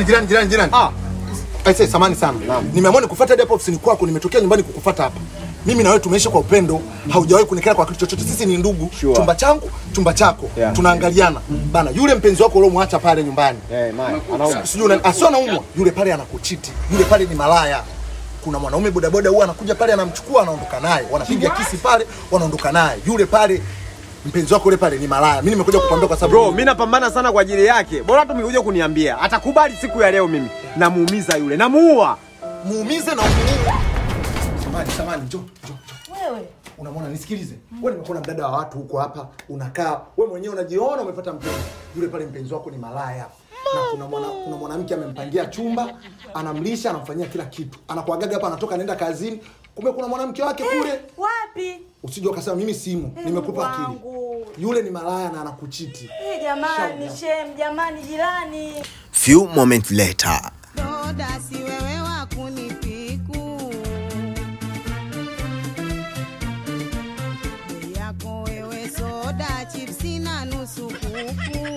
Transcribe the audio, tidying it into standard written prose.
Jirani, jirani, jirani. Ah. Aisee, samahani sana. Nimeamua nikufuate hadi hapo ofisini kwako, nimetokea nyumbani kukufuata hapa. Mimi na wewe tumeishi kwa upendo, haujawahi kunikera kwa kitu chochote. Sisi ni ndugu. Sure. Chumba changu, chumba chako. Yeah. Tunaangaliana. Bana, yule mpenzi wako uliomwacha pale nyumbani. Eh, Maya, anauma. Sijui una asio anaumwa. Yule pale anakuchiti. Yule pale ni malaya. Kuna mwanaume bodaboda huwa anakuja pale anamchukua anaondoka naye. Wanapiga kisi pale, wanaondoka naye. Yule pale mpenzi wako yule pale ni malaya. Mimi nimekuja kukwambia kwa sababu Bro, mimi napambana sana kwa ajili yake. Bora tu mngekuja kuniambia. Atakubali siku ya leo mimi. Namuumiza yule. Namuua. Muumize na umuue. Samahani, samahani, njoo, njoo, njoo. Wewe Unamwona, nisikilize. Wewe nimekuona mdada wa watu huko hapa, unakaa, wewe mwenyewe unajiona umepata mpenzi. Yule pale mpenzi wako ni malaya. Na kuna mwanamke amempangia chumba, anamlisha, anamfanyia kila kitu. Anakuagaga hapa, anatoka anaenda kazini. Kumbe kuna mwanamke wake kule. Wapi? Usije ukasema mimi simu, nimekupa akili. Wangu. Yule ni malaya na anakuchiti. Eh, jamani, shem, jamani jirani. Few moments later. Doda si wewe wa kunipiku. Bei yako wewe soda, chipsi na nusu kuku.